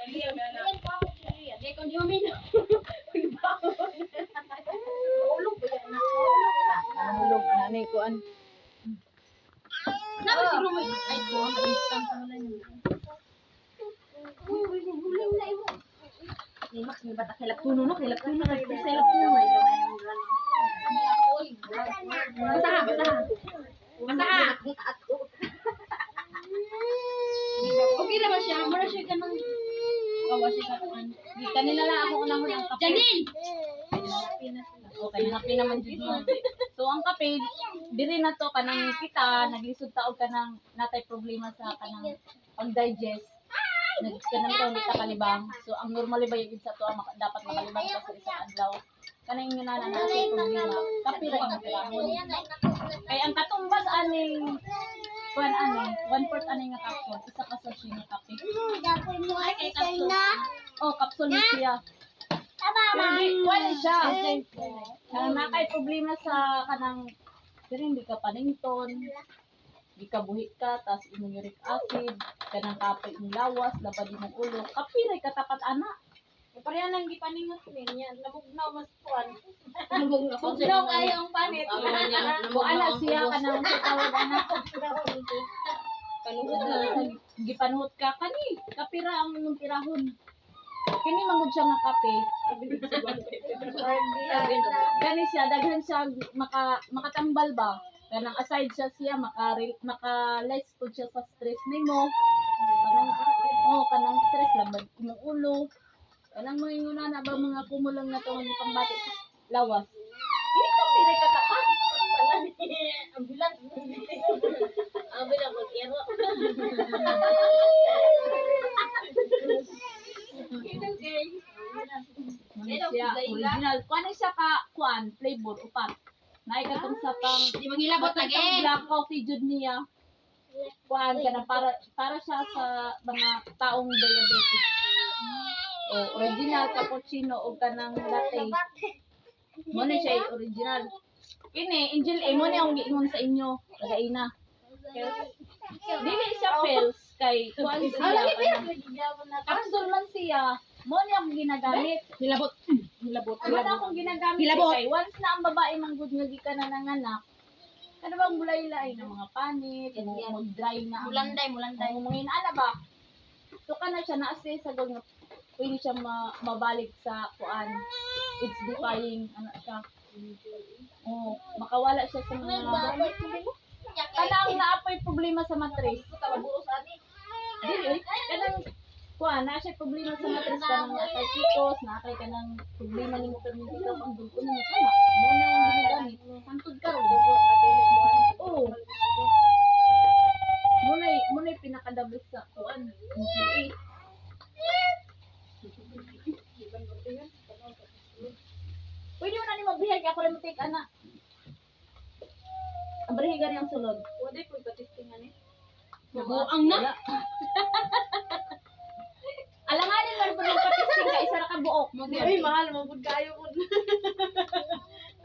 Kaya kung di mo minum. Nahulog na ni kuan. Nabi siguro mo. Ay, ko ang instant sa wala niyo. Uy, huli na imo. Ni Max, may bata kay Laptuno, no? Kay Laptuno, kay sa Laptuno. Basta ha, basta ha. Basta ha. Okay na ba siya? Mura siya ka ng. Kawa siya ka kuan. Di kanila lang ako unahon ang kape. Janine! Okay, kape naman jud mo. So ang kape, diri na to kanang kita naglisod ta og kanang natay problema sa kanang pag-digest. Nag kanang taon ta kalibang. So ang normally ba yung sa to ang dapat makalibang ka sa isang adlaw. Kanang nga na na siya problema. Kape ra imong pirahon. Kay ang katumbas aning kuan ani, 1/4 ani nga capsule, isa ka sachet nga kape. Oh, capsule ni siya. Pero di, kuan siya. Ang nakay problema sa kanang pero hindi ka panington, di ka buhi ka, tas imong uric acid, kanang kapoy imong lawas, labad imong ulo, kape ray katapat ana. Pareha nang gipaningot niya. Namugnaw mas kuan. Namugnaw kayo ang panit. Mo ana siya kanang sa tawag ana. Gipanuhot ka kani, kapira ang imong pirahon. Kini mangud siya nga kape. Kani siya daghan siya makatambal ba. Kanang aside siya siya maka maka less pud siya sa stress nimo. Kanang oh kanang stress labad imong ulo. Kanang mga inguna na ba mga kumulang na tong pangbati sa lawas. Dili ka pira katapat. Ambulance. Ambulance mag-ero. Muna siya original. Kuan ni siya ka kuan flavor upat. Naay katong sa pang Di mangilabot katong lagi. black coffee jud niya. Kuan kana para para siya sa mga taong diabetic. O original cappuccino o kanang latte. Mo ni siya yung original. Kini Angel A mo ni akong giingon sa inyo kagaina. Dili siya pills kay kuan siya. Capsule man siya. Mo ni akong ginagamit. Hilabot. Hilabot. Mo na akong ginagamit Hilabot. kay once na ang babae manggod nga gikan na nanganak, kana bang bulay-lay ng mga panit, mo mag-dry na ang Mulanday, mulanday. ang mga inaana ba? So kana siya na sa nga pwede siya mabalik sa kuan. It's defying ano siya. Oh, makawala siya sa mga kanang naapoy problema sa matres. Dili, eh. Kanang kuan na siya problema sa matres kanang naakay kitos, naakay kanang problema nimo pero ikaw ang dugo nimo kana. Mo na ang ginagamit. Hantod karon. Oo. Muna pinaka the best sa kuan. MGA. Pwede mo na ni magbihag ako rin mo take ana. Abrihi gani ang sulod. Wala po ipatisting ani. Nabuang na. Wala. Alanganin man po ng patisting ka isa ra ka buok. Ay, mahal mo pud kayo pud.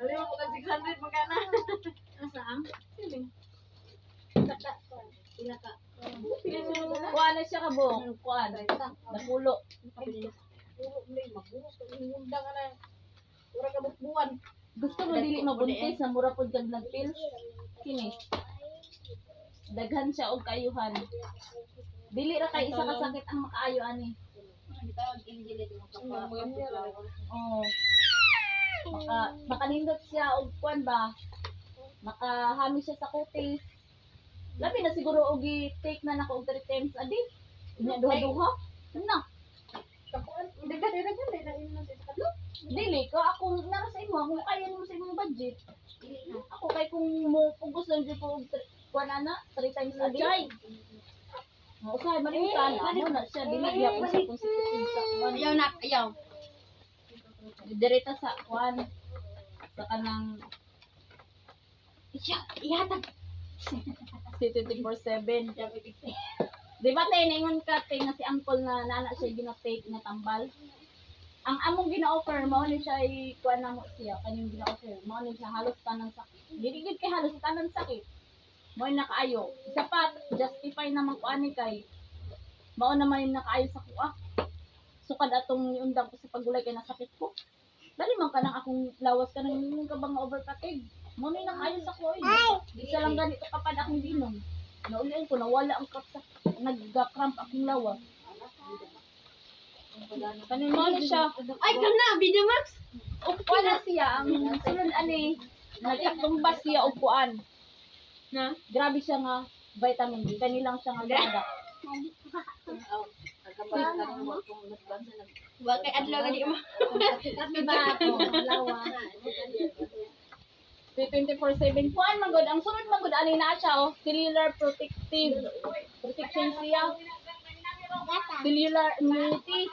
Alam mo kag 600 magkana. Asa ang? Pila ka. Kuan na siya ka buok. Kuan. Napulo. Gusto mo dili mabuntis na mura pod kag nagpills? Kini. Daghan siya og kayuhan. Dili ra kay isa ka sakit ang makaayo ani. Oh. Makanindot siya og kuan ba? Makahami siya sa kutis. Labi na siguro og i-take na nako og 3 times a day. Unya duha-duha. Na. Dili ko ako nara sa imo kung kaya nimo sa imong budget. Ako kay kung mo pugos lang jud ko og kuan ana 3 times a day. Mo usahay malimtan mo na siya dili gyapon siya consecutive sa kuan. Ayaw na, ayaw. Direta sa kuan sa kanang Iya, ihatag. si 24/7. Di ba tayo naingon ka te nga si uncle na nana siya gina-take nga tambal? Ang among gina-offer mao ni siya ay kuan na mo siya kanyang gina-offer mao ni siya halos tanan sakit. Dili gid kay halos tanan sakit. Mao ni nakaayo. Isa pa justify naman ko ani kay mao naman yung nakaayo sa kuha. Sukad atong niundang ko sa paggulay kay nasakit ko. Dali man kanang akong lawas, kanang ingon ka bang over fatigue. Mo ni nang ayon sa ko eh. Isa lang ganito kapad akong ginom. Naulian ko, nawala ang cramp sa, nagga-cramp akong lawas. Kanin mo ni siya. Ay, kana, Video Max. Upuan na siya ang sulod ani, nagkatumbas siya og kuan. Na? Grabe siya nga vitamin D. Kani lang siya nga product. Wa kay adlaw gani mo. Kape ba ako? Lawa. Si 24/7 kuan man gud ang sunod man gud ani na siya oh, cellular protective protection siya. Cellular immunity.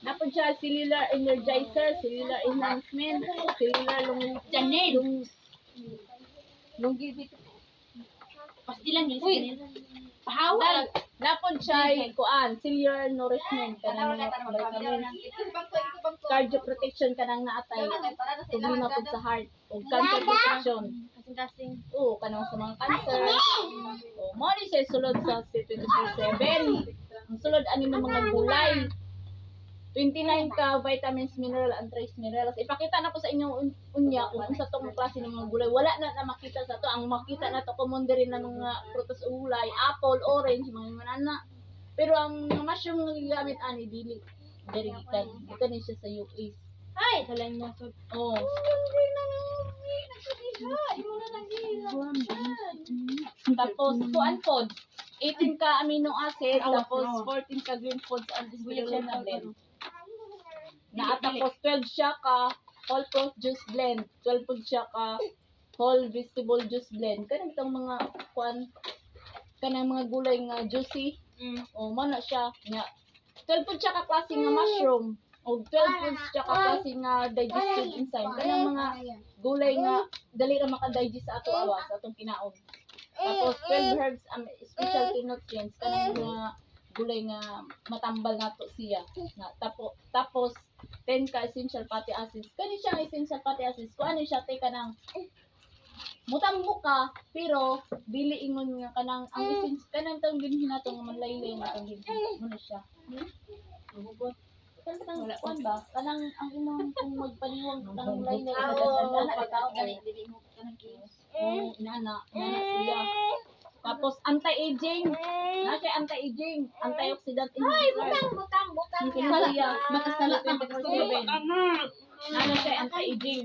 Napod siya cellular energizer, cellular enhancement, cellular long Janel. longevity. Pastilan yun si Janel. Pahawa. Napod siya kuan, cellular nourishment kanang mga vitamins, cardio protection kanang naatay problema pud sa heart o cancer protection. Kasing-kasing. Oo, kanang sa mga cancer. O, mo ni siya sulod sa C24/7. Ang sulod ani ng mga gulay. 29 ka vitamins, mineral, and trace minerals. Ipakita na ko sa inyong unya kung unsa tong klase ng mga gulay. Wala na na makita sa to. Ang makita na to common diri na mga prutas ug gulay, apple, orange, mga manana. Pero ang mushroom nga gigamit ani dili diri gikan. Gikan ni siya sa US. Ay, talay mo. Oh. Tapos, kuan pod. 18 ka amino acid, tapos 14 ka green foods and spirulina blend. Na tapos 12 siya ka whole fruit juice blend, 12 pod siya ka whole vegetable juice blend. Kanang itong mga kuan, kanang mga gulay nga juicy. O mo na siya nga 12 pod siya ka klase nga mushroom o 12 pod siya ka klase nga digestive enzyme. Kanang mga gulay nga dali ra maka-digest sa ato awas, sa atong kinaon. Tapos 12 herbs specialty nutrients, kanang mga gulay nga matambal nato siya. Na tapos 10 ka essential fatty acids. Kani siya ang essential fatty acids. Kung ano siya te, kanang mutambo ka pero dili ingon nga kanang ang essence kanang tong dinhi nato nga manlaylay nga tong dinhi mo na siya. Kanang kuan ba? Kanang ang imong kung magpaliwang kanang laylay ana bitaw. Gani, dili mo kanang kiss. Oo, inana, inana siya. Tapos anti-aging. Na siya anti-aging, antioxidant inhibitor. Butang, butang, butang. Kini siya. Makasala ka, 24/7. Ano siya anti-aging.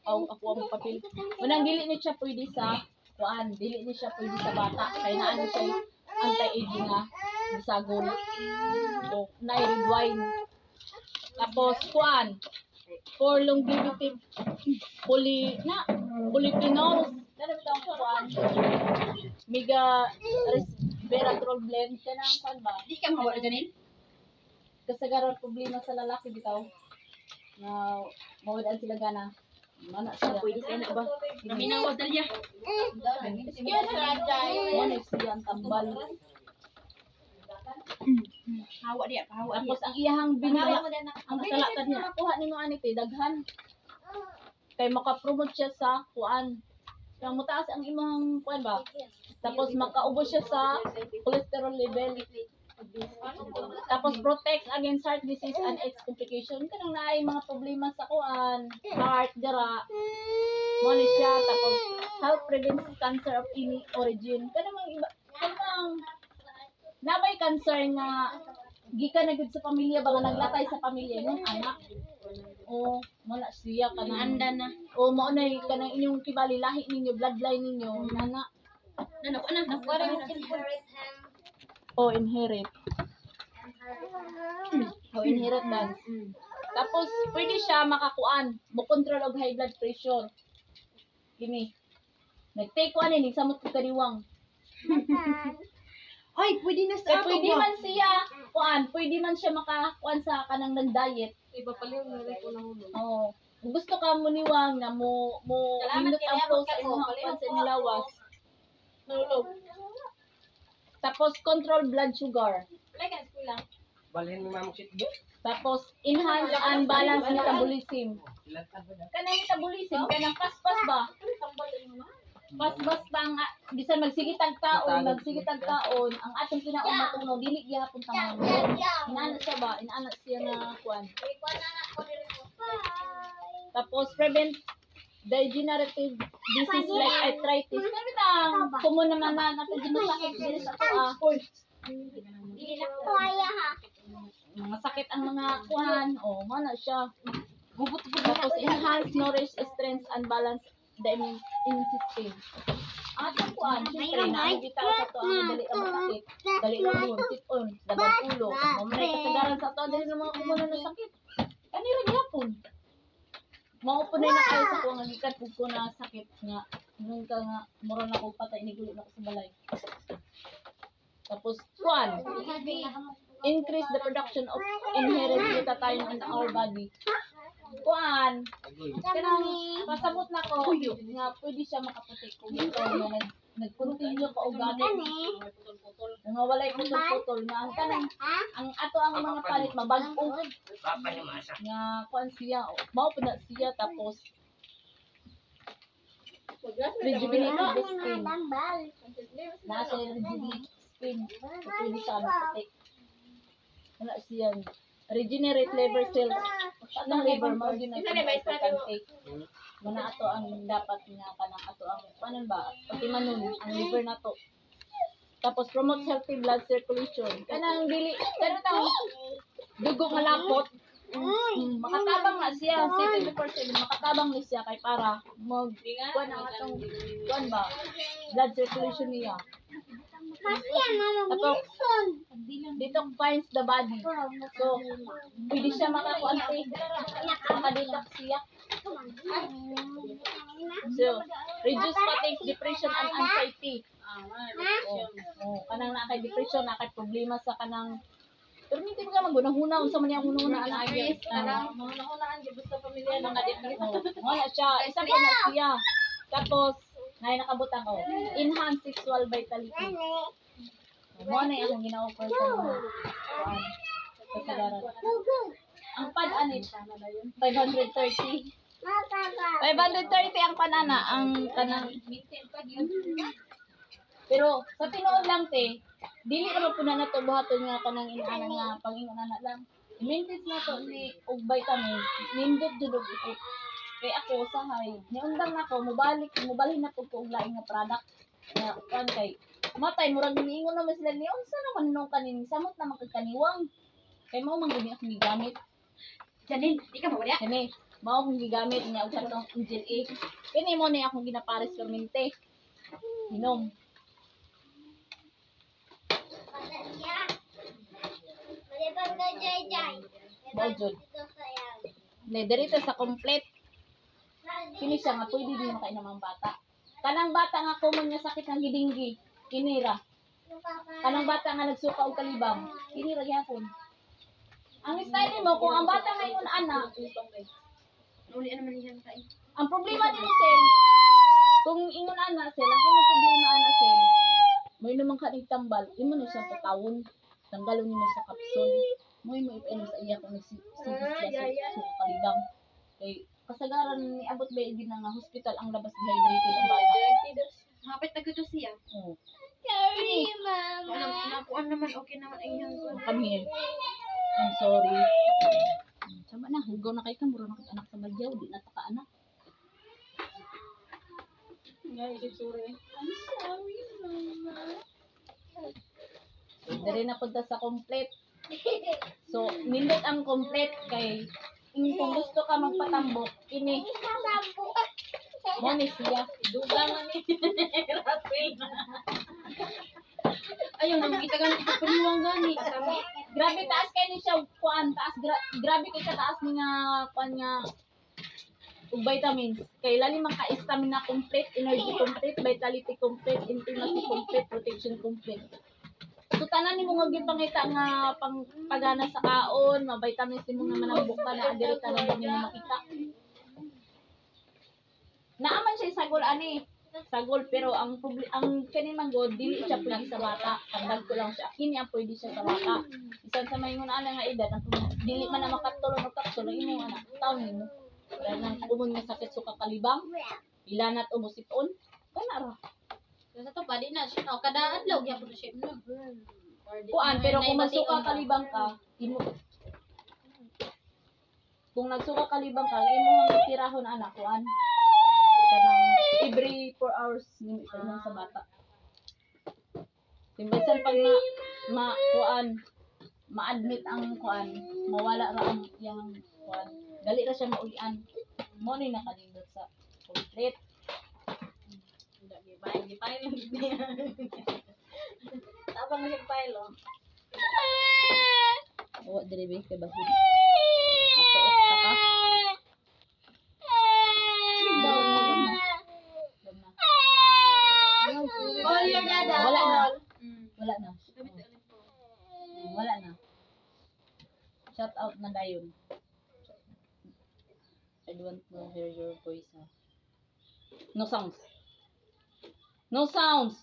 Aw, ako ang papel. Unang dili ni siya pwede sa kuan, dili ni siya pwede sa bata kay naano siya anti-aging nga bisagol. O na red wine. Tapos kuan for longevity, poly na polyphenols. Kana bitaw ang kuan. Mega resveratrol blend, kanang kuan ba? Di ka mawala, Janel? Kasagaran problema sa lalaki bitaw na mawadaan sila gana. Mana sila. Pwede sa na ba? Naminaw dalya. Excuse me. Mo na siya ang tambal. Hawa diya, pahawa diya. Tapos ang iyahang binaba, Hawa mo na. ang kasalatan niya makuha nimo ani te daghan. Kay maka-promote siya sa kuan. Kaya mutaas ang imong kuan ba? Tapos makaubos siya sa cholesterol level. Tapos protects against heart disease and its complication. Kanang naay mga problema sa kuan, heart dira. Mo ni siya, tapos help prevent cancer of any origin. Kanang mga iba, kanang nabay cancer nga gikan na gud sa pamilya ba, nga naglatay sa pamilya nung anak. O mo na siya kanang Anda na. O mao na kanang inyong kibali lahi ninyo, bloodline ninyo, nana. Na nakuha na, nakuha na. O inherit. O inheritance. Tapos pwede siya makakuan, mo control og high blood pressure. Kini. Nag-take ko ani ni samot ko kaniwang. Ay, pwede na Kay sa ato pwede ba? man siya kuan, pwede man siya makakuan sa kanang nag-diet. Iba pala yung nalay ko na hulog. Oo. Kung gusto ka mo niwang na mo mo Salamat nindot kay ang Abot flow sa ka ko. imong kuan sa imong lawas. Nahulog. Tapos control blood sugar. Wala ka eskwela. Balhin mo mamang sitbo. Tapos enhance and balance metabolism. Kanang metabolism, kanang paspas ba? Pasbas pa ang bisan magsigitag taon, magsigitag taon, ang atong kinaon matunaw dili gihapon taman. Inaana siya ba? Inaana siya nga kuan. Tapos prevent degenerative disease like arthritis. Kami tang common naman na natin masakit diri sa ato ah. Mga sakit ang mga kuan, oh, mo na siya. Tapos enhance, nourish, strength and balance the immune system. Ang atong kuan, syempre nakikita sa ato ang dali ang masakit, dali ang sit-on, dabag ulo. Mao man ay kasagaran sa ato dili sa mga common na sakit. Kani ra gyapon. Mao po na kayo sa kuang gikan pug ko na sakit nga nung ka nga mura na ko patay nigulo na ko sa balay. Tapos kuan, increase the production of inherent glutathione in our body. Kuan, Agoy. kanang pasabot na ko nga pwede siya makaputi kung ikaw nga nag-continue pa og gamit. Nga walay putol-putol nga ang kanang ang ato ang mga palit mabag-o Papa ni masa. nga kuan siya, mao pud na siya, tapos rejuvenated the skin. Nasa rejuvenate skin. So, pwede siya makaputi. Wala siya. Regenerate liver cells. Atong liver mao gyud ang importante. Muna ato ang dapat nga kanang ato ang panon ba? Pati manon ang liver nato. Tapos promote healthy blood circulation. Kanang dili kanang tawag dugo nga lapot. Makatabang na siya, 70% makatabang ni siya kay para mag kuan ang atong kuan ba blood circulation niya. Tapos detoxifies the body. So, pwede siya makakuan te. Makadetox siya. So, reduce fatigue, depression, and anxiety. Oh, kanang naa kay depression, naa kay problema sa kanang pero hindi ka magunahuna unsa man iyang hunahuna ana. Kanang mga naunaan di basta pamilya na ka-depress. Oh, wala siya. Isa pa na siya. Tapos, nay nakabutang ko. Enhance sexual vitality. Mo na yung akong gina-offer sa mga kuan, kasagaran. Ang pad ani 530. 530 ang panana ang kanang. Pero sa tinuod lang te, dili naman po na nato buhaton nga kanang inaana nga pangingon ana lang. I-maintain na to ni og vitamins, nindot jud og effect. Kay ako usahay, niundang nako mobalik mobalhin na pud ko og laing nga product nga kuan kay matay murag niingon naman sila ni unsa naman nung kanin samot naman kag kaniwang. Kay mao man gud ni akong gigamit. Janine, di ka mawala. Kini mao akong gigamit niya og katong Angel A. Kini mo ni akong ginapares permente. Inom. Mao jud. Ne dirito sa complete kini siya nga pwede din makainom ang bata. Kanang bata nga common nga sakit ng gidinggi, kinira. Kanang bata nga nagsuka og kalibang, kinira gyapon. Ang style mo kung ang bata ngayon ana, Uli naman niyan tayo. ang problema nimo sel, kung ingon ana sel, ang imong problema ana sel, may naman ka tambal, imo na siya patawon. Tanggalon nimo sa kapsul. Mo imo ipainom sa iya kung nagsige siya sa suka kalibang. Kay kasagaran niabot ba din na nga hospital ang labas dehydrated ang bata. Hapit na gud siya. Oh. Sorry, Mama. Nakuan naman okay naman ang iyang kuan. Come here. I'm sorry. Sama na, hugaw na kay ka, mura na kay anak sa badyaw, di na ta ka anak. Nga isip sorry. I'm sorry, Mama. Dere na punta sa complete. So, nindot ang complete kay kung gusto ka magpatambok, kini mo ni siya. Duga man ni. Rafael. Ayaw na makita gani ito paniwang gani. Grabe taas kay ni siya kuan, taas grabe kay kataas ni nga kuan nga ug vitamins. Kay lalim man ka stamina complete, energy complete, vitality complete, intimacy complete, protection complete. So tanan nimo nga gipangita nga pang pagana sa kaon, ma vitamins nimo nga manambok ka na diri tanan nimo makita. Naaman siya sagol ani. Sagol pero ang kani man god dili siya pwede sa bata. Tambag ko lang siya. Kini ang pwede siya sa bata. Bisan sa maingon ana nga edad ang dili man na makatulon og kapsula imo ana taon nimo. Wala nang common nga sakit sa kakalibang. Ilanat o musiton. Kana ra. Sa to pa di na siya. Oh, kada adlaw gyapon na siya inom. Kuan, pero kung magsuka kalibang ka, imo kung nagsuka kalibang ka, imo ang tirahon anak kuan. Kanang every 4 hours nimo ipainom sa bata. Timbasan pag na ma kuan ma-admit ang kuan, mawala ra ang iyang kuan. Dali ra siya maulian. Mo ni nakanindot sa complete. Gipay lang gid niya. Tabang na siya file oh. Wa diri be kay basin. Matuok ta ka. Dam na. Dam na. Call your dada. Wala na. Wala na. Oh. Wala na. Shout out na dayon. I don't want to hear your voice. Ha? No sounds. No sounds.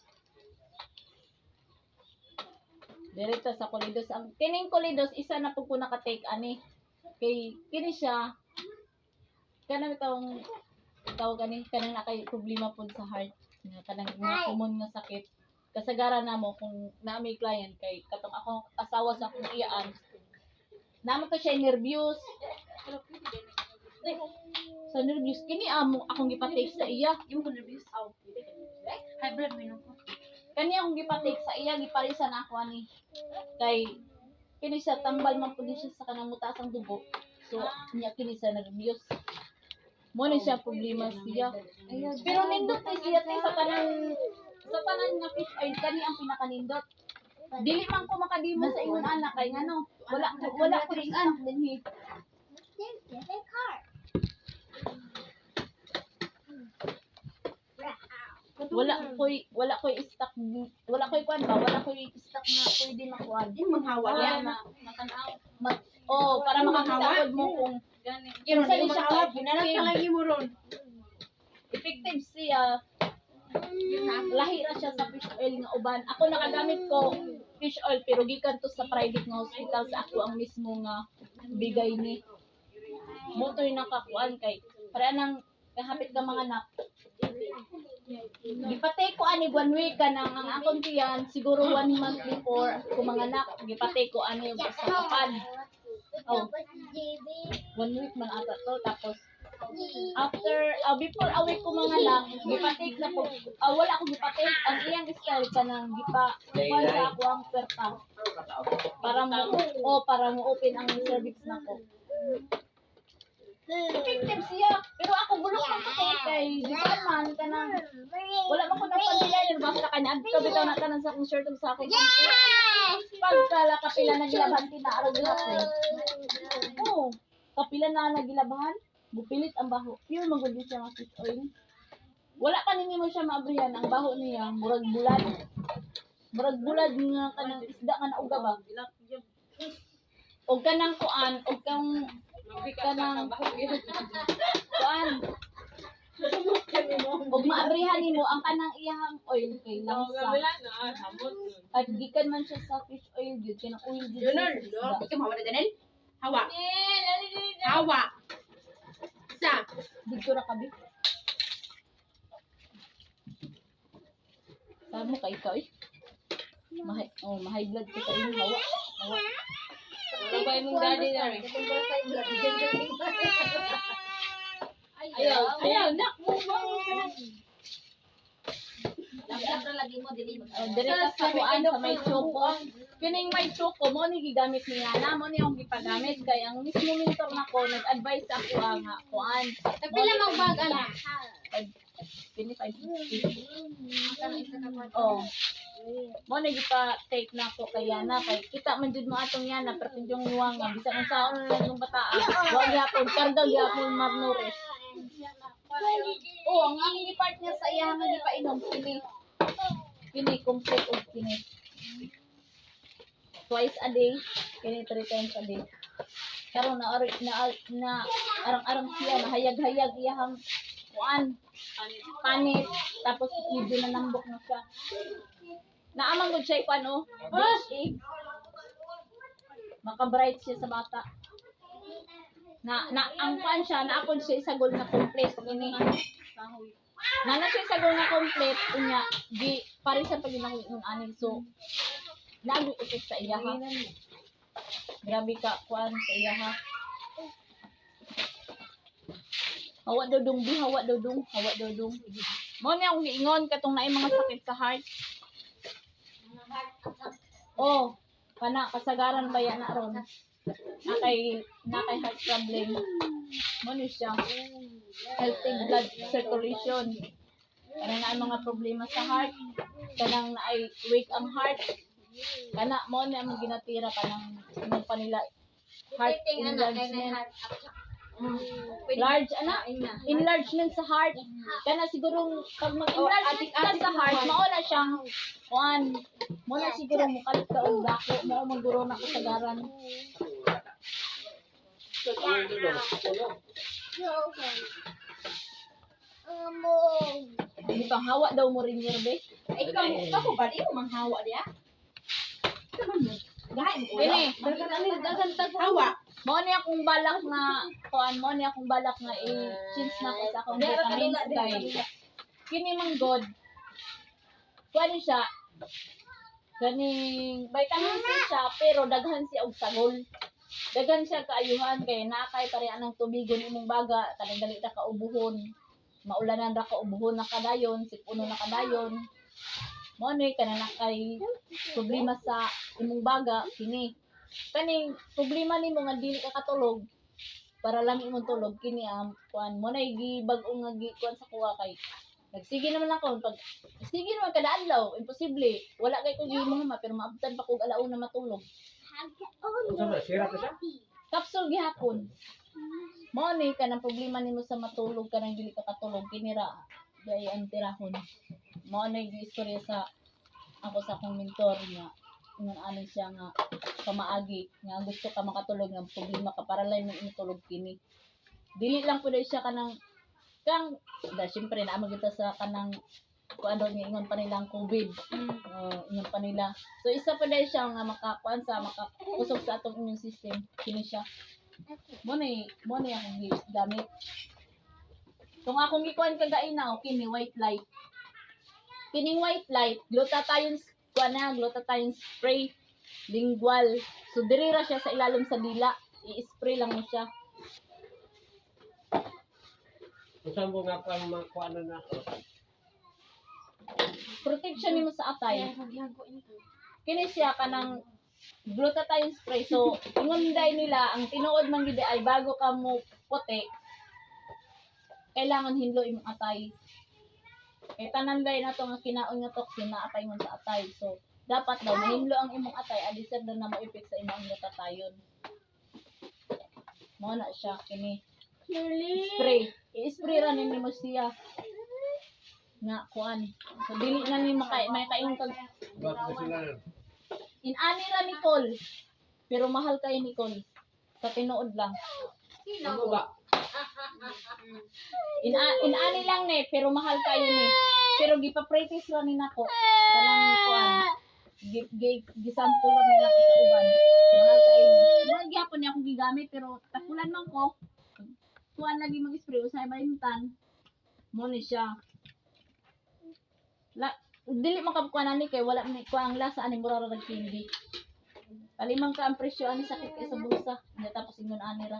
Direkta sa Colidos. Ang kining Colidos isa na pud ko naka-take ani. Kay kini siya kanang tawong tawag ani kanang nakay problema pud sa heart nga kanang mga common nga sakit kasagaran namo kung naa may client kay katong akong asawa sa akong iyaan namo to siya nervous sa nervous kini amo akong gipatake sa iya. Yung ko nervous. Aw, high blood minum ko. Kani akong gipatake sa iya, giparisan ako ani kay kini siya tambal man pud ni siya sa kanang mutaas ang dugo, so niya kini sa nervous mo ni siya problema siya. Pero nindot ni siya te sa tanan nga fish oil, kani ang pinakanindot. Dili man ko makadimo sa ingon anak kay ngano wala ko stock dinhi. Wala koy stock, wala koy kuan ba, wala koy stock nga pwede makuan. Yung manghawa Para niya. matanaw. Oh, para makakita pod mo kung Gani. kinsa ni siya ka Ginalang effective. lagi mo ron. Effective siya. Lahi ra siya sa fish oil nga uban. Ako nakagamit ko fish oil pero gikan to sa private nga hospital sa ako ang mismo nga bigay ni. Mo to'y nakakuan kay para nang kahapit ka mga anak. Gipatay ko ani one week ka nang ang akong tiyan siguro one month before ko mga anak gipatay ko ani sa kapad. Oh, one week man ata to tapos after before a week ko mga anak gipatake na ko, wala akong gipatake ang iyang style kanang gipa kuan sa ako ang pwerta para mo oh para mo open ang cervix nako. Effective siya pero ako bulok man ko kay kay di pa man kanang wala man ko nagpamilya yun basta kanya adto bitaw na tanan sa akong shirt ug sa akong pagkala kapila na gilaban tinaarog ako. Oo, kapila na nagilabahan, bupilit ang baho. Pure man gud siya nga fish oil. Wala pa ninyo mo siya maabrihan ang baho niya, murag bulad. Murag bulad nga kanang isda nga nauga ba. Og kanang kuan, og kang kanang kuan. Og maabrihan nimo ang kanang iyahang oil kay langsa. At gikan man siya sa fish oil gyud kanang oil gyud siya sa isda. Ikaw mahawa na Janel? Hawa. Hawa. Isa. Dito ra kabi. Sabi mo kay ikaw eh. Mahay, oh, mahay blood ko sa inyo hawa. Hawa. Wala ba imong daddy na rin? Ayaw, ayaw, nak mo ba? Oh, dire ka sa kuan sa may choco. Kining may choco mo ni gigamit niya na mo ni akong gipagamit kay ang mismo mentor nako nag-advise ako ang nga kuan. Tagpila mang bag ana. 25. Oh. Mo ni gipa-take na ako kay Yana kay kita man jud mo atong Yana pero yung luwang nga bisan unsaon na lang yung bataa. Wa gyapon karga gyapon malnourished. Oh, ang aming partner sa iya nga gipainom kini. Kini complete og kini. Twice a day, kini three times a day. Karon na na, na arang-arang siya nahayag-hayag iyahang kuan panit tapos medyo nanambok na siya. Naaman gud siya ikuan oh. DHA. Maka-bright siya sa bata. Na na ang kuan siya, naapod siya isagol na complete kini. Nana siya sagol nga complete unya gi parisan pag ginako ingon ani, so naagi effect sa iya ha. Grabe ka kuan sa iya ha. Hawa daw dong bi, hawa daw dong, hawa daw dong. Mo ni akong giingon katong naay mga sakit sa heart. Oh, kana kasagaran ba yan na ron? Nakay heart problem. Mo ni siya. Healthy blood circulation. Kanang naay mga problema sa heart, kanang naay weak ang heart. Kana mo ni ang ginatira kanang ingon pa nila heart enlargement. Large ana, enlargement sa heart. Kana siguro pag mag-enlargement ka sa heart, mao na siyang kuan. Mo na siguro mukalit ka og dako, mao man guro na kasagaran. Di pang hawa daw mo rin be. Ikaw, ako ba? Di mo manghawa diya? Kini, Hawa. mao ni akong balak na kuan, mao ni akong balak nga i-change na ko sa akong vitamins kay kini man god. Kuan ni siya ganing vitamin C siya pero daghan siya og sagol. Daghan siya kaayuhan kay naa kay parehan ng tubigon imong baga kanang dali ta ka ubuhon. Maulanan ra ka ubuhon na kadayon, sipuno na kadayon. Mao ni kanang naa kay problema sa imong baga kini. Kaning problema nimo nga dili ka katulog para lang imong tulog kini ang kuan mo na gibag-o nga gi kuan sa kuha kay nagsige naman ako pag sige naman kada adlaw, imposible wala kay ko gihimo ma pero maabtan pa kog alauna matulog. Unsa ba sira pa siya? Capsule gihapon. Mao ni kanang problema nimo sa matulog kanang dili ka katulog kini ra dai ang tirahon. Mao na istorya sa ako sa akong mentor nga ingon ani siya nga pamaagi nga gusto ka makatulog nga problema ka para lang mo tulog kini. Dili lang pud siya kanang kang da syempre naa man kita sa kanang kuan daw nga ingon pa nilang COVID. Ingon pa nila. So isa pa dahil siya nga makakuan sa makakusog sa atong immune system kini siya. Mo na akong gamit. Kung akong gikuan kagaina o kini white light. Kining white light, glutathione kuan na, glutathione spray lingual. So diri ra siya sa ilalom sa dila, i-spray lang mo siya. Unsa mo nga kuan mga kuan na? Protection nimo sa atay. Kini siya kanang glutathione spray. So ingon day nila ang tinuod man gid ay bago ka mo puti kailangan hinlo imong atay. Kay tanan day nato nga kinaon nga toxin naa pa ingon sa atay. So dapat daw mahinlo ang imong atay alisad na na mo effect sa imong glutathione. Mo na siya kini spray. I-spray ra nimo siya nga kuan. So dili na ni maka may kaingon kag Ba sila? Inani ra Nicole. Pero mahal kay Nicole. Sa tinuod lang. Ano ba? Inani lang ne, pero mahal kayo ni. Pero gipa-practice ra ni nako. Kanang kuan. Gi, gi, gisample ra ni nako sa uban. Mahal kayo ni. Mahal gyapon ni akong gigamit pero takulan man ko. Kuan lagi mag-spray usay malimtan. Mo ni siya. La, dili man ka kuan ani kay wala ni kuan ang lasa ani mura ra kag candy. Kalimang ka ang presyo ani sakit kay sa bulsa. Nya tapos ingon ani ra.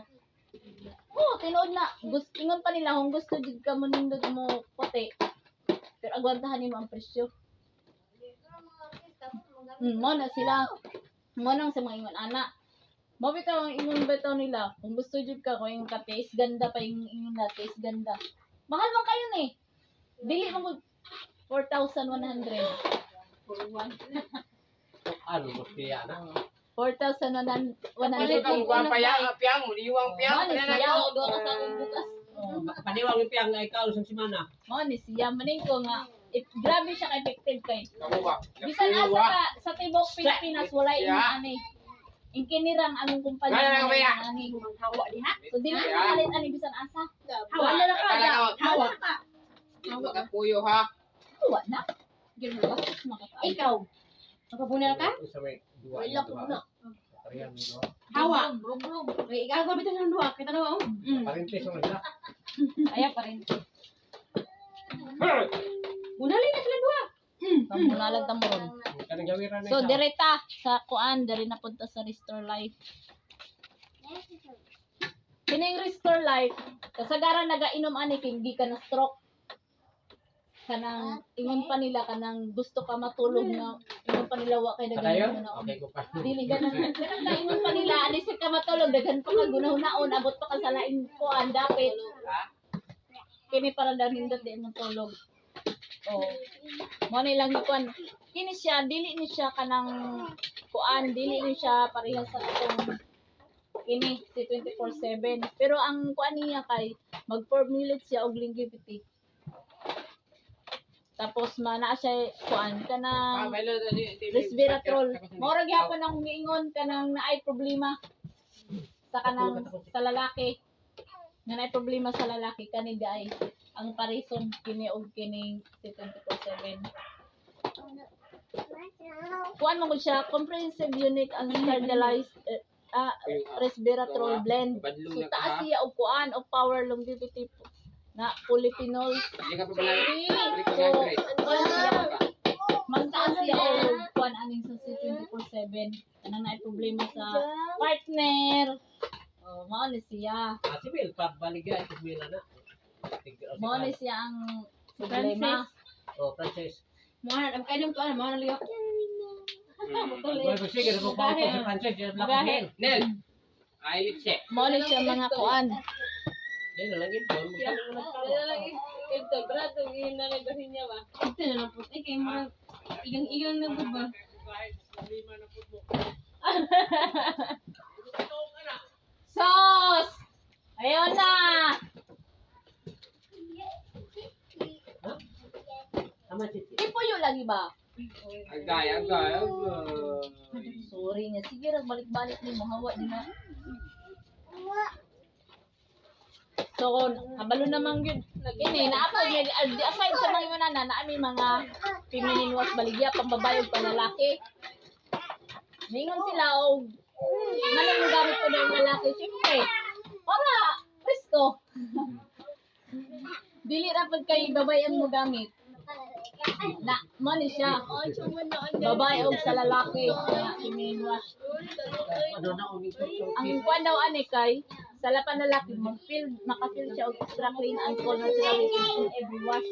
Oo, tinuod na. Gusto, ingon pa nila kung gusto jud ka mo nindot mo puti. Pero agwantahan nimo ang presyo. Mo na sila. Mo nang sa mga ingon ana. Mo bitaw ang ingon bitaw nila. Kung gusto jud ka kung yung ka taste ganda pa yung ingon na taste ganda. Mahal man kayo ni. Dili man gud 4,100. Ano mo siya na? 4,100. Ano ka mo paya piyang mo diwang piyang Mo ni na siya. na. Duha ka sa akong bukas. Oh. Paniwang yung piyang nga ikaw sa semana. Mo ni siya maning ko nga it, grabe siya ka-effective kay. Kamo ba? Bisan asa ka sa tibok Pilipinas wala Yeah. ingon ani. Ing kinirang among kumpanya Wala na nga kaya. ingon ani. Hawa diha. So dili na makalit ani bisan asa. Hawa. Wala na ka. Hawa. Hawa ka puyo ha. Hawa na. Bastos makakaay. Ikaw. Magpabunal ka? Unsa may duwa. Wala ko na. Parehang duwa. Hawa. May ikaw bitaw ng duha. Kita na oh. Parintes man sila. Aya pa rin. Unali na sila duha. Pamunalag ta mo ron. Kanang gawiran na So isa. direta sa kuan, diri na punta sa Restore Life. Kining Restore Life, kasagaran nagainom ani kay hindi ka na stroke. Kanang ingon pa nila kanang gusto ka matulog nga ingon pa nila wa kay Padayon? daghan na Okay ko pa. Dili ganan. Kanang naingon pa nila ani sa ka matulog daghan pa ka gunahunaon abot pa ka sa laing kuan dapit. Kini para daw nindot di mo tulog. Oh. Mo ni lang kuan. Kini siya dili ni siya kanang kuan, dili ni siya parehas sa atong kini si 24/7. Pero ang kuan niya kay mag-formulate siya og longevity. Tapos mana siya kuan kanang resveratrol. Mora gyapon ang giingon kanang naay problema sa kanang sa lalaki. Nga naay problema sa lalaki kani ay ang parison kini og kining si 24/7. Kuan mo gud siya comprehensive, unique and standardized resveratrol blend. So taas siya og kuan og power longevity na polyphenols. Hindi ka pa pala. So, kuan siya mas taas siya og kuan aning sa C24/7 kanang naay problema sa partner. Oh, mao ni siya. Ah, si Bill, pabaligya, si Bill na. Mao ni siya ang problema. Oh, Francis. Mo na ang kainom to ana mo na liyo. Well, sige, ko pa si Francis, yan lang ko Nel. Nel. Ay, litse. Mao ni siya mga kuan. Yan na lang ito. Dala lang ito brato ngin na nagahin niya ba. Ito na lang po. Eh kay mga igang-igang na po ba. Sos! Ayun na! Tama, Chichi. Ipuyo lagi ba? Agay, agay, agay. Sorry nga. Sige ra balik-balik ni mo hawa di na. So, kabalo naman gyud. Kini naapod niya di aside sa mga ingon na naa may mga feminine wash baligya pang babae ug pang lalaki. Ningon sila og manong gamit ko ng lalaki syempre. Para presko. Dili ra pud kay babae ang mogamit. Na, mo ni siya. Babae og sa lalaki na feminine wash. Ano na, umi ko. Ang kuan daw ani kay sa lapan lalaki mag-feel maka-feel siya og extra clean and cool naturally in every wash.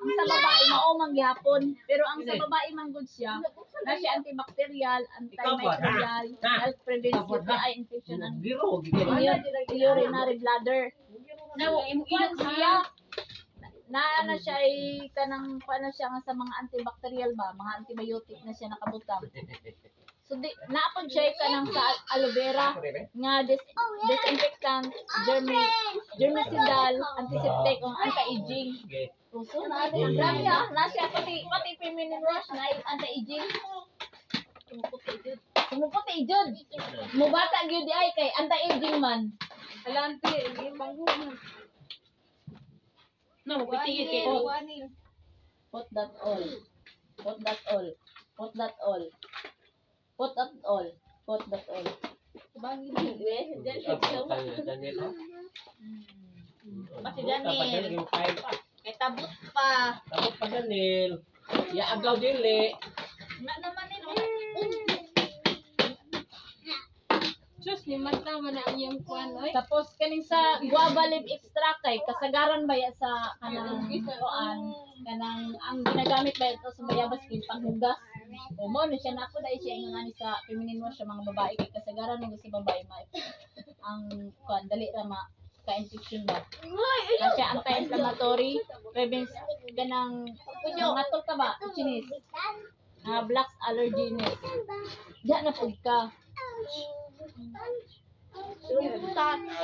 Ang sa babae mao man gihapon, pero ang sa babae man gud siya, na siya antibacterial, antimicrobial, health prevents UTI infection and Biro, gigil. urinary bladder. Na imo Kuan siya na na siya ay kanang kuan na siya nga sa mga antibacterial ba, mga antibiotic na siya nakabutang. So di naapod siya ay kanang sa aloe vera nga disinfectant, germicidal, antiseptic, ang anti-aging. Sige. Uso na ate, grabe ah, na siya pati pati feminine wash na anti-aging. Tumuputi jud. Mubata gyud di ay kay anti-aging man. Alante, banggo na. Na mo pitigit kay ko. Put that all. Put that all. Put that all. Put that all. Put that all. Daniel, oh. Pati Daniel. Dapat yan, yung kain pa. Kay tabot pa. Tapos pa Daniel. Yaagaw dili. Na naman nila. Sus ni mata man na ang iyang kuan oy. Tapos kaning sa guava leaf extract kay kasagaran ba ya sa kanang kuan kanang ang ginagamit ba ito sa bayabas kay panghugas. O mo ni siya nako dai siya ingon ani sa feminine wash sa mga babae kay kasagaran ng sa babae ma ang kuan dali ra ma ka-infection ba. Na siya anti-inflammatory, prevents kanang mga tol ka ba, chinis. Blacks allergy. Diya na pud ka.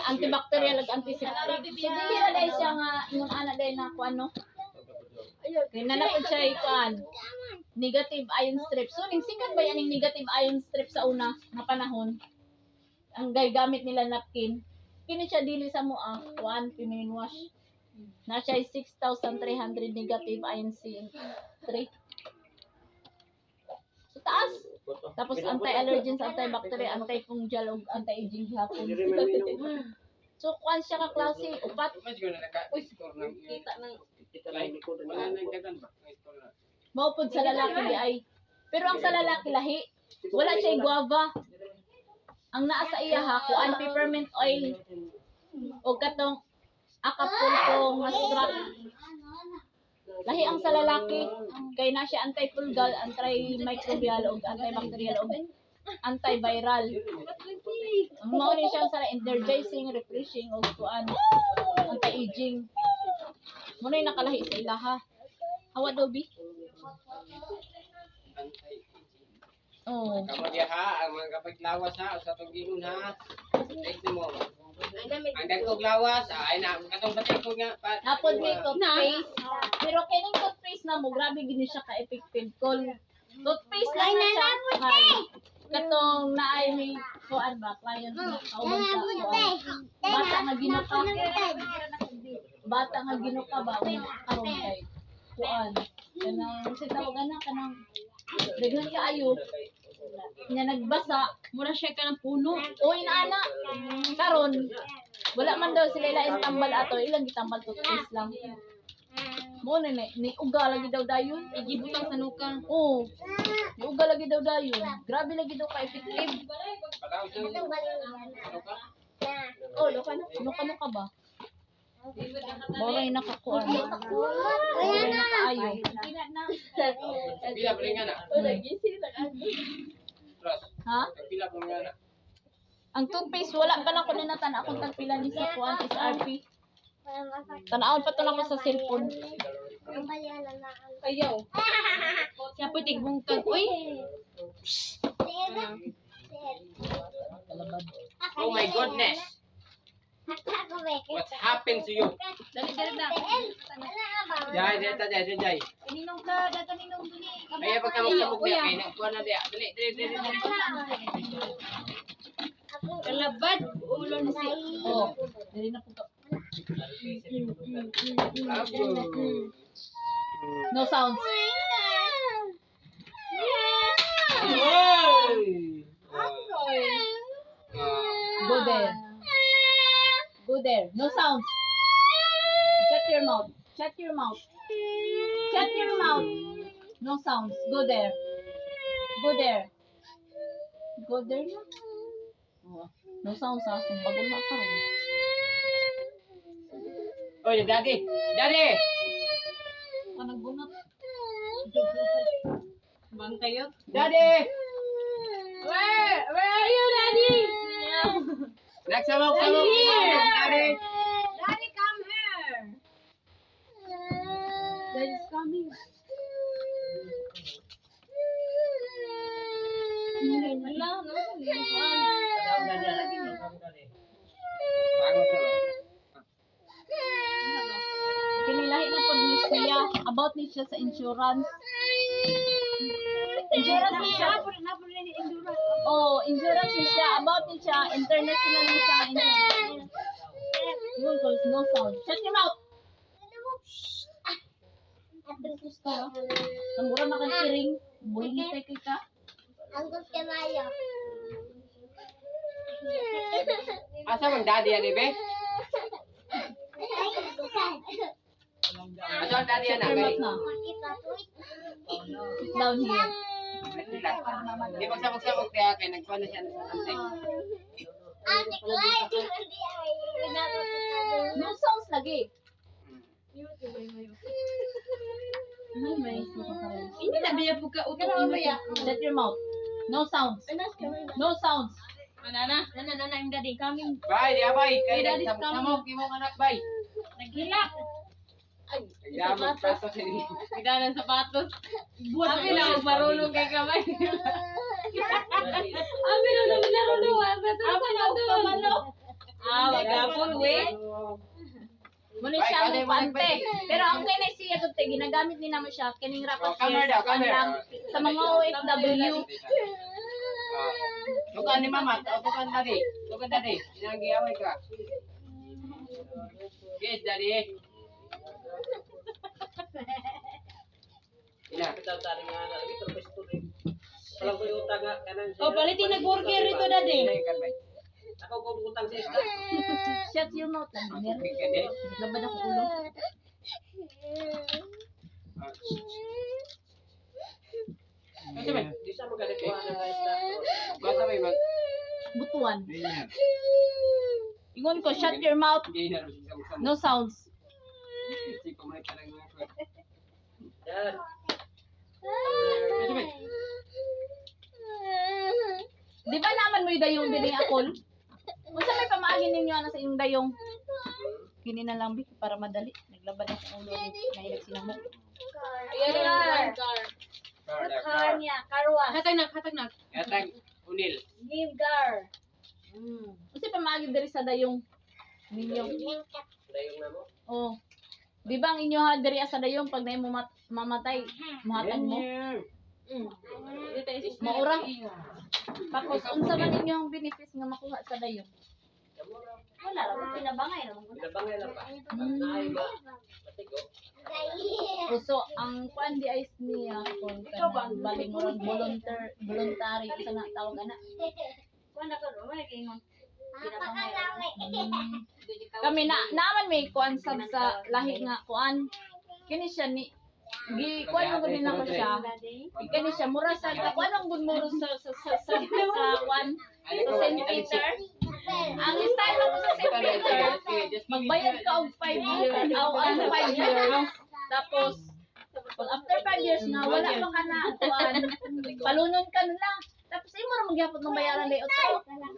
Antibacterial ug antiseptic. So dili ra dai siya nga ingon ana dai na kuan no. Kay nanapod siya ikuan. Negative ion strip. So ning sikat ba yaning negative ion strip sa una nga panahon? Ang gay gamit nila napkin. Kini siya dili sa mo ah, kuan feminine wash. Na siya ay 6,300 negative ion C 3. So taas. Tapos anti-allergens, antibacterial, antifungal ug anti-aging gihapon. So kuan siya ka klase, upat. Mas guna naka. Uy, siguro nang Kita nang Kita lang likod. Wala nang dagan ba? Ay, wala. Mao pod sa lalaki di ay. Pero ang sa lalaki lahi, wala siya guava. Ang naa sa iya ha, kuan peppermint oil o katong Acapulco nga strap. Lahi ang sa lalaki kay na siya anti-fungal, antimicrobial ug antibacterial ug antiviral. Ang mao ni siya sa energizing, refreshing ug kuan anti-aging. Mo na nakalahi sa ilaha. Hawa daw bi? Antay. Oo. Kamo diha ha, ang mga kapaglawas ha, sa itong gingon ha. Take mo. Ang dagkog lawas, ay na, katong sa ko nga. Napod may toothpaste. Pero kining toothpaste na mo, grabe gini siya ka-effective call. Toothpaste lang na siya. Kay, katong naay may kuan ba, client na kauban sa kuan. Bata nga ginuka. Bata nga ginuka ba, unya karon kay kuan. Kanang sa tawag ana kanang daghan kaayo. Nya nagbasa, Mura siya ka ng puno. o inaana. Karon wala man daw sila ilain tambal ato, ilang gitambal toothpaste lang. Mo na ni, ni uga lagi daw dayon. Igibutang sa nuka. Oo. Ni uga lagi daw dayon. Grabe lagi daw ka-effective. Pataw sa ano ka? Oh, loka na. Loka na ka ba? Boray nakakuan. Boray nakaayo. Pila pa rin nga na. Ross, Ha? pila pa rin nga na. Ang toothpaste wala pa lang ko ninatan akong tagpila ni sa kuan SRP. Tanawon pa to nako sa cellphone. Ayaw. Siya po tigbungkag. Uy, Oh my goodness! What's happened to you? dali dali na. Jai, jai, jai, jai, jai. Kaninong ka, dataninong duni. Ay, pagkamok-samok niya, kay nagkuha na diya. Dali, dali, dali, dali. Kalabad. Ulo ni si. Oh, dali na po ka. Abo. No sounds. Oy! Go there. Go there. No sounds. Shut your mouth. Shut your mouth. Shut your mouth. No sounds. Go there. Go there. Go there na. Oh, no sounds ha. Sumbagol na karon. Oy, daddy! Daddy! Ka nagbunot. Bang kayo. Daddy! Where are you, Daddy? Nagsamok-samok! Daddy! Daddy, come here. Daddy's coming. Wala, no? Bangon sa ba? Kinilahi na po ni siya. About ni siya sa insurance. Insurance ni siya. Oh, insurance ni siya. About ni siya. International ni siya. Insurance. Yun, cause no sound. Shut your mouth! Namura na kang iring. Buhay kay ka. Asa man daddy yan, ibe? Asa ang daddy yan, Shut your ah? mouth na. Sit down here. Di pagsamok-samok kaya kay nagkuha na siya sa antay. No sounds lagi. May may. Hindi na biya po ka uto. Shut your mouth. No sounds. No sounds. Manana. Nana, nana, im daddy coming. Bay, di abay, kay Daddy's nagsamok-samok imong anak bay. Naghilak. Nagdamag plato sa inyo. Nagdaan ng sapatos. Buhat Abi lang marunong kay kamay. Abi lang naman marunong. Abi lang sapatos. Ah, wagapon, we. Muna siya ang pante. Pero ang kay siya gud te, ginagamit ni namo siya kining Oh, rapat come here daw, come here. lang sa mga OFW. Tukan ni mama, tukan daddy. Tukan daddy. Inagiaway ka. Yes, daddy. Ina. Walang ko yung utang nga kanan siya. Oh, palitin nag-burger rito, daddy. Ina ikan bay. Ako ko utang sa isda. Shut your mouth lang. Mer. Okay, kande. Labad ako ulo. Ah, kasi may, Di sa magalit ko ang isda. bata may mag Butuan. Ingon ko, shut your mouth. Hindi na rin siya No sounds. Si kumalit ka lang mga kwet. Yan. Kasi may, Di ba naman mo'y dayong dili akol? Unsa may pamaagi ninyo ana sa inyong dayong? Kini na lang bi para madali. Naglaban ako ulo ni nahilag sila mo. Ayan Car. yung car. car, Car car. niya, car wash. Hatag na, hatag na. Yatag, unil. Name car. Unsa pamaagi diri sa dayong ninyo? Dayong na mo. Oh. Di ba ang inyo ha diri sa dayong pag naay mo mamatay, muhatag mo? Maura. Tapos unsa man ninyo ang benefits nga makuha sa dayong? Wala ra ko pinabangay ra man ko. Binabangay lang ba? Ay ba? Matigo. O, so ang kuan di ay niya kung kanang bali mo volunteer voluntary sa na tawag ana. Kuan na ko ro, man ingon. Pinabangay ra. Kami na naaman may kuan sab sa lahi nga kuan. Kini siya ni gi kuan mo gud nako siya. Kini siya mura sa kuan ang gud muro sa kuan sa St. Peter. Ang style mo sa St. Peter, magbayad ka og 5 years, aw ang 5 years. Tapos pag after 5 years na wala pa ka na kuan, palunon ka na lang. Tapos imo ra magyapon ng bayaran layo to.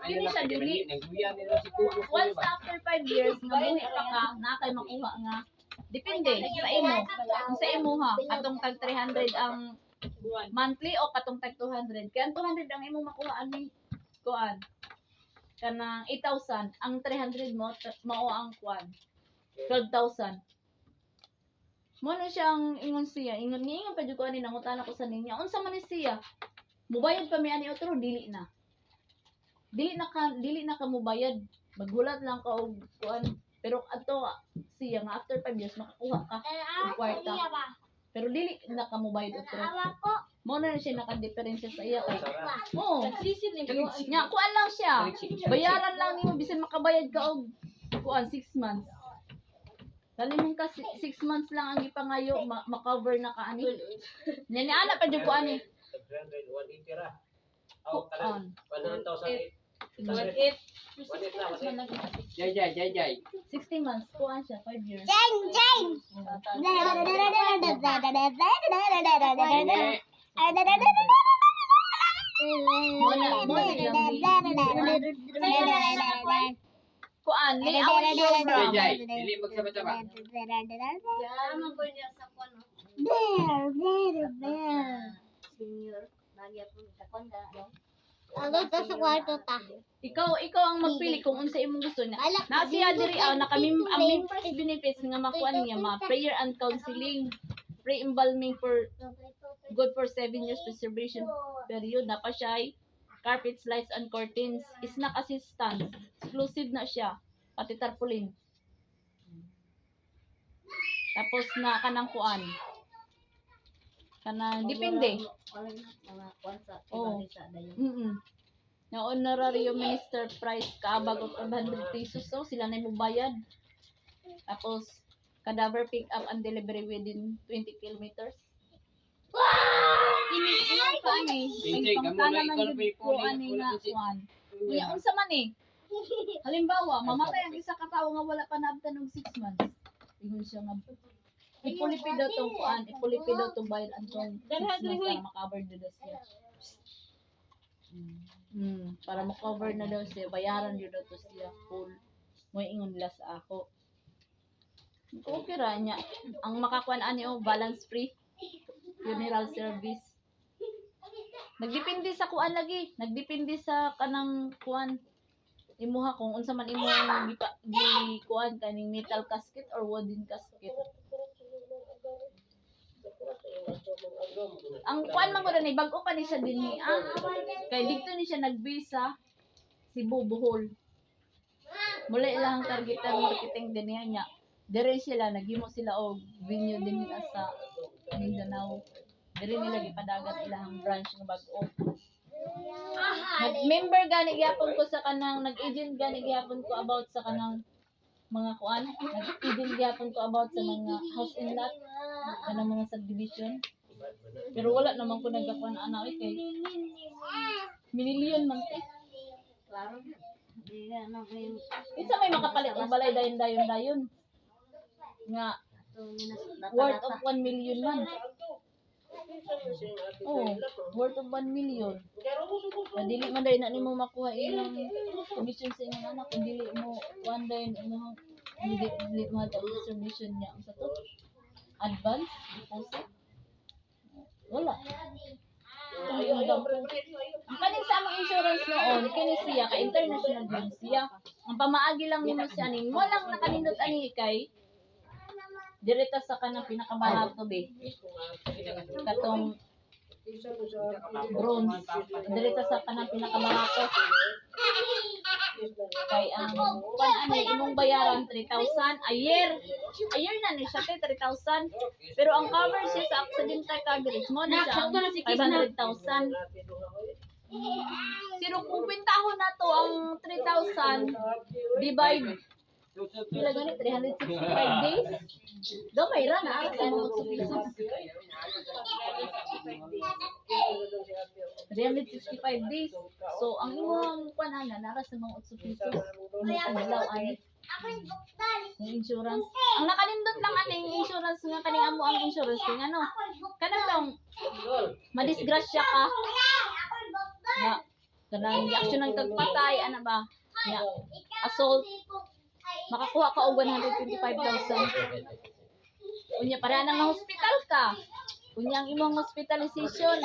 Kini siya dili. Naghuya nila si Kuko. Once after 5 years nga buhi pa ka, na kay makuha nga. Depende sa imo. Kung sa imo ha, katong tag 300 ang monthly o katong tag 200. Kaya ang 200 ang imong makuha ani kuan. Kanang 8,000, ang 300 mo mao ang kuan. 12,000. Mo na siya ang ingon siya, ingon niya ingon pa jud ko ani nangutana ko sa ninya. Unsa man ni siya? Mubayad pa mi ani otro dili na. Dili na ka mubayad. Maghulat lang ka og kuan. Pero ato siya nga after 5 years makakuha ka og kwarta. Pero dili na ka mubayad otro. Mo na siya nakadiferensya sa iya kay. Oo. Nya kuan lang siya. Bayaran lang nimo bisan makabayad ka og kuan 6 months. Dali mong ka 6 months lang ang ipangayo ma-cover na ka ani. Nya ni ana pa jud ko ani. 300, 180 ra. Aw, Kuan. 1,800. 1.8. 1.8 na, 1.8. Jay, jay, jay, jay. 60 months kuan siya 5 years. Mo na lang kuan layout Jay, program. jay. Dili magsama-sama. Tama ko niya sa kuan. Senior, bagya po sa kuan ka. Sa kwarto ta. Ikaw ang magpili kung unsa imong gusto niya. Na siya diri ah, nakamim ang members benefits nga makuan niya ma prayer and counseling, free embalming for good for 7 years preservation period na pa siya ay carpets, lights and curtains, snack assistance, exclusive na siya, pati tarpaulin. Tapos na kanang kuan. Kanang depende. Mga kuan sa Oo. sa dayon. Na honorarium minister price kaabag og 500 pesos, so sila na bayad. Tapos cadaver pick up and delivery within 20 kilometers. Ini ingon pa ani. Hindi, Ay kamo pangtana na man ikaw jud may ko puli, ani wala nga ko si- kuan. Unya unsa man eh? Halimbawa, mamatay ang isa ka tawo nga wala pa naabtan og 6 months. Ingon siya nga ipulipi daw tong kuan, ipulipi daw tong bayad antong 6 months para makover na daw siya. Para makover na daw siya, bayaran yun daw to siya full. Mo ingon nila sa ako. Okay ra niya. Ang makakuan ani oh, balance free funeral service. Nagdepende sa kuan lagi, nagdepende sa kanang kuan imuha kung unsa man imong gipa gi kuan kaning metal casket or wooden casket. Ang kuan man gud ni bag-o pa ni siya dinhi ah. Kay didto ni siya nagbase sa Cebu, Bohol. Mula ilang targetan marketing din niya niya. Dire sila naghimo sila og venue dinhi sa Mindanao. Dire nila gipadagan ilang branch nga bag-o. Nag-member gani gyapon ko sa kanang nag-agent gani gyapon ko about sa kanang mga kuan, nag-idin gyapon ko about sa mga house and lot, kanang mga subdivision. Pero wala naman ko nagakuan ana oy kay minilyon man te. Klaro. Di na ano kayo. Isa may makapalit og balay dayon dayon dayon. Nga worth of 1 million man. Oh, worth of 1 million. Na dili man dayon na nimo makuha imong commission sa imong anak kung dili mo kuan dayon imong dili, dili mo hatag distribution niya unsa to? Advance deposit? Wala. Ang kaning sa among insurance noon, kini siya kay international din siya. Ang pamaagi lang nimo siya aning mo lang nakanindot ani kay direta sa kanang pinakabarato be. Katong bronze. Direta sa kanang pinakabarato. Kay ang kuan ani imong bayaran 3,000 a year. A year na ni siya kay 3,000. Pero ang cover siya sa accidental coverage mo na siya ang 500,000. Pero kung kwentahon na to ang 3,000 divide pila gani 365 days. Gamay ra na ang sa mga pesos. 365 days. So ang imong kuan ana nara sa mga 8 pesos. Imong adlaw ani yung insurance. Ang nakanindot lang aning insurance nga kaning amo ang insurance kay ngano. Kanang tong madisgrasya ka nga kanang action ng kagpatay ana ba? Nga assault makakuha ka og 125,000. Unya para nang hospital ka. Unya ang imong hospitalization,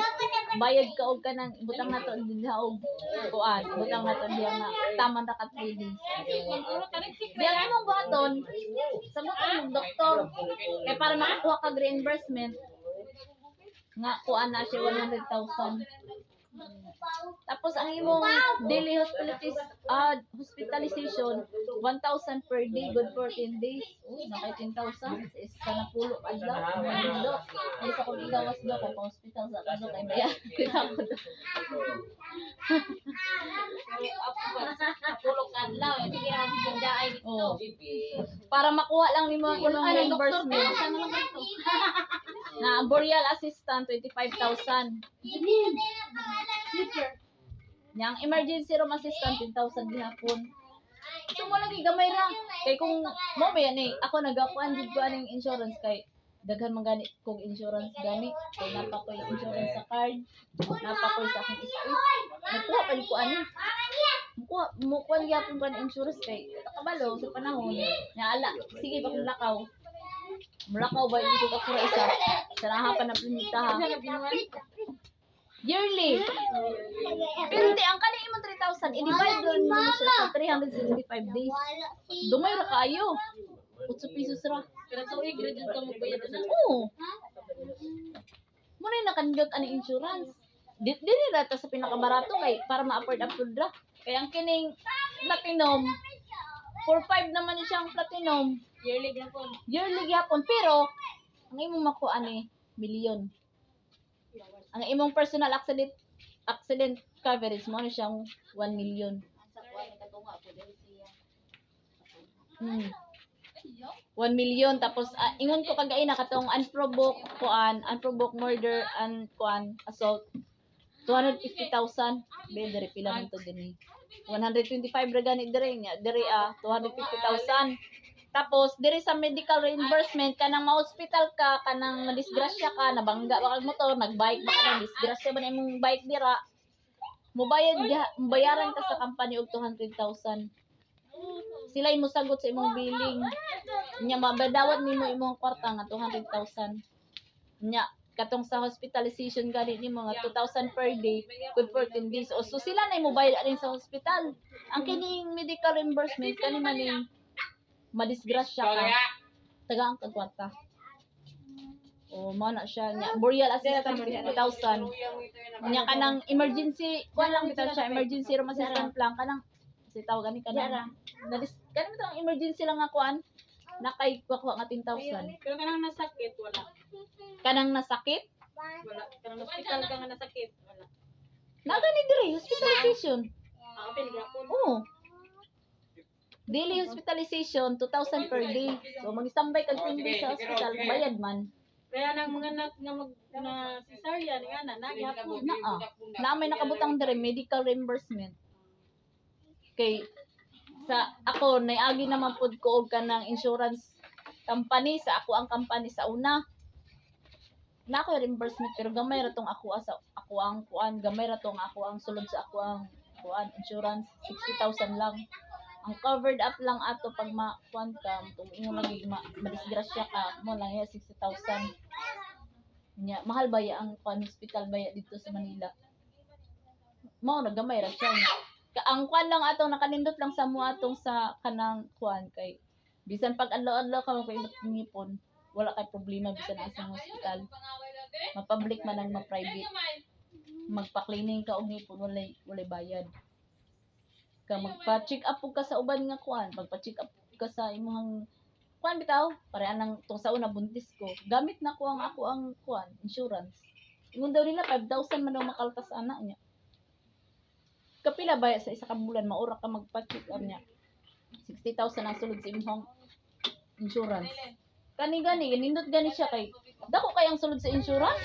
bayad ka og kanang butang nato diha og kuan, butang nato diha nga taman ra ka 3 days. Di ang imong buhaton, samot ang imong doktor kay para makakuha kag reimbursement nga kuan na siya 100,000. Tapos ang imong daily hospitalization 1,000 per day, good for 10 days. Uy, naka 10,000 is sa napulo adlaw. Do. Ay sa kong igawas do kay pa hospital sa kaso kay baya. Kita ko do. Tulog ka adlaw. Eh. Sige ang ganda ay dito. Oh. Para makuha lang nimo ang imong Ano, doktor reimbursement. ka? Sana lang dito. Na ang burial assistant 25,000. Nya ang emergency room assistant 10,000 gihapon. So mo lagi gamay ra. Kay kung mo ba yan eh, ako nagakuan jud ko aning insurance kay daghan man gani kog insurance gani. Kay napa ko yung insurance sa card, napa ko sa akong space. Nagkuha pa ko ani. Mukuha mukuha gyapon ko ang insurance kay kabalo sa panahon. Nya ala, sige ba kung lakaw. Mulakaw ba yung ako ra isa. Saraha pa na plinita ha. Yearly. Pero di, ang kani imong 3,000, i-divide doon mo siya sa 365 days. Dumay ra kaayo. 8 pesos ra. Pero tuig ra jud ka magbayad na. Oo. Muna yung nakandot ani insurance. Di dili ra ta sa pinakabarato kay para ma-afford afford ra. Kaya ang kining platinum, 4.5 naman ni siyang platinum. Yearly gyapon. Yearly gyapon pero ang imong makuha ni milyon. Ang imong personal accident accident coverage mo ano siyang 1 million. Sa kuan katunga po dahil siya. 1 million tapos ingon ko kagaina katong unprovoked kuan, unprovoked murder and kuan assault 250,000 be diri pila man to dinhi. 125 ra gani diri nya diri 250,000. Tapos diri sa medical reimbursement kanang ma-hospital ka, kanang madisgrasya ka, nabangga ba kag motor, nagbike ba ka, nadisgrasya ba na imong bike dira, mubayad mubayaran ka sa company og 200,000. Sila mo sagot sa imong billing. Nya mabadawat nimo imong kwarta nga 200,000. Nya katong sa hospitalization gani nimo nga 2,000 per day good 14 days. O so sila na mo bayad ani sa hospital. Ang kining medical reimbursement kani man ning madisgrasya ka. Tagaan kag kwarta. O mao na siya nya burial assistance 50,000. Nya kanang emergency kuan lang bitaw siya emergency room assistant lang kanang si tawag gani kanang nadis kanang bitawng emergency lang nga kuan nakay kuha nga 10,000. Pero kanang nasakit wala. Kanang nasakit Wala. Kanang hospital ka nga nasakit wala. na gani dire hospitalization. Ang apil gyapon. Oo. Daily hospitalization, 2,000 per day. So mag-standby kag Oh, 10 sige, days sa sige, hospital, sige. bayad man. Kaya nang mga anak nga mag na cesarean nga na nagyapon. Naa. Na may nakabutang diri medical reimbursement. Kay sa ako naagi naman pud ko og kanang insurance company sa ako ang company sa una. Na ako reimbursement pero gamay ra tong ako sa ako ang kuan, gamay ra tong ako ang sulod sa ako ang kuan insurance, 60,000 lang. Ang covered up lang ato pag ma kuan ka, ingon lagi ma, madisgrasya ka, mo lang ya 60,000. Nya, mahal ba ya ang kuan hospital ba ya dito sa Manila? Mao na gamay ra siya. Nya. Ang kuan lang atong nakanindot lang sa mo atong sa kanang kuan kay bisan pag adlaw-adlaw ka magpaimot ng ngipon, wala kay problema bisan asa ang hospital. Ma-public man ang ma-private. Magpa-cleaning ka og ngipon, walay bayad. Ka magpa-check up pud ka sa uban nga kuan, magpa-check up ka sa imong kuan bitaw, pare anang tong sa una buntis ko. Gamit na ko ang ako ang kuan, insurance. Ingon daw nila 5,000 man daw makaltas ana niya. Kapila ba sa isa ka bulan maura ka magpa-check up niya. 60,000 ang sulod sa imong insurance. Kani gani nindot gani siya kay dako kay ang sulod sa insurance.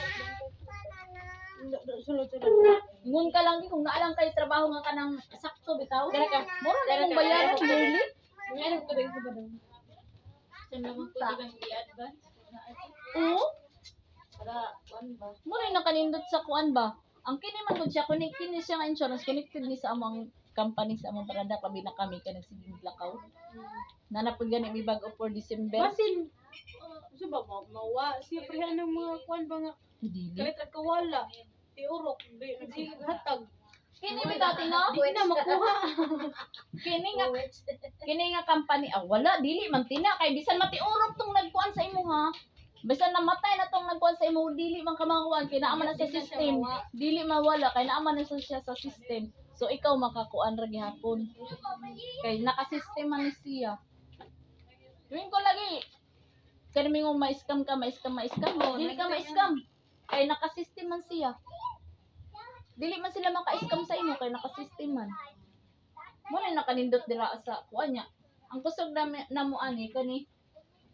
Sulod-sulod. Ingon ka lang kung naalang kay trabaho nga kanang sakto bitaw. Dara ka. Mura na imong bayaran yearly. Mga anak ko ba yung ba daw? Sa mga pwede bang i-advance? Oo. Para kuan ba? Mura na kanindot sa kuan ba? Ang kini man gud siya connect kini siya nga insurance connected ni sa among company sa among parada labi na kami kay nagsiging lakaw. Nanapod gani mi bag-o for December. Basin so ba mawa siya pre ng mga kuan ba nga Dili. kalit at kawala. Tiurok, di nagsihatag. Kini bitaw no? Di na makuha. Kini nga kini nga company ah, wala dili man tina kay bisan matiurok tong nagkuan sa imo ha. Bisan namatay na tong nagkuan sa imo dili man ka makakuan kay naa man na sa system. Dili mawala kay naa man na sa siya sa system. So ikaw makakuan ra gihapon. Kay naka-system man ni siya. Tuwing ko lagi kani mingong ma-scam ka, ma-scam, ma-scam. Dili ka ma-scam. Kay naka-system man siya. Dili man sila maka-scam sa imo kay naka-system man. Mo na nakanindot dira sa kuan niya. Ang kusog na namo ani kani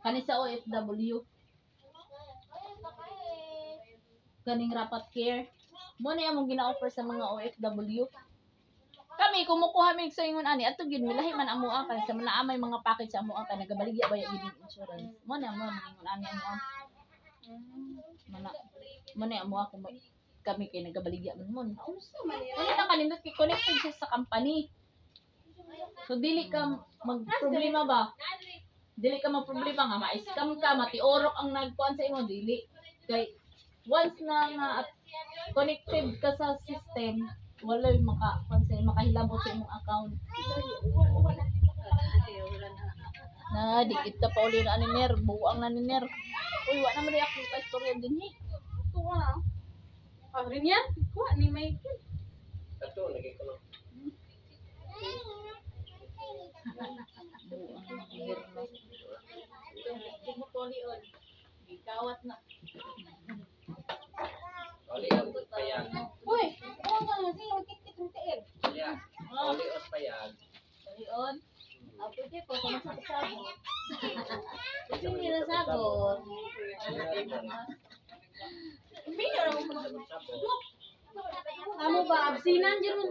kani sa OFW. Kaning Rapat Care. Mo na among gina-offer sa mga OFW. Kami kumukuha mig sa ingon ani ato gyud milahi man amo kay sa mga may mga package sa amo kay nagabaligya ba gyud yung insurance. Mo na mo ingon ani amo. Mana mo na amo ako kami kay nagabaligya man mo. Mo na nakanindot kay connected siya sa company. So dili ka magproblema ba? Dili ka magproblema nga ma-scam ka, matiorok ang nagkuan sa imo dili. Kay once na nga connected ka sa system, walay maka kuan sa makahilabot sa imong account. Na dikit ka pa uli na ani ner, buang na ni ner. Uy, wa na man ako ka istorya din eh. Kuha. Ah, rin yan? Kuha ni Michael. Ato, lagi ko lang. Buang na ni ner. No? Tumutulion. Gikawat na. Oli os payag. Uy, kuha ka na siya magkit-kit ng tiil. Yeah. Oli os payag. Tulion. Ah, pwede po kung masakit. Kasi hindi na sagot. Sabot. Amo ba absinan jud mo.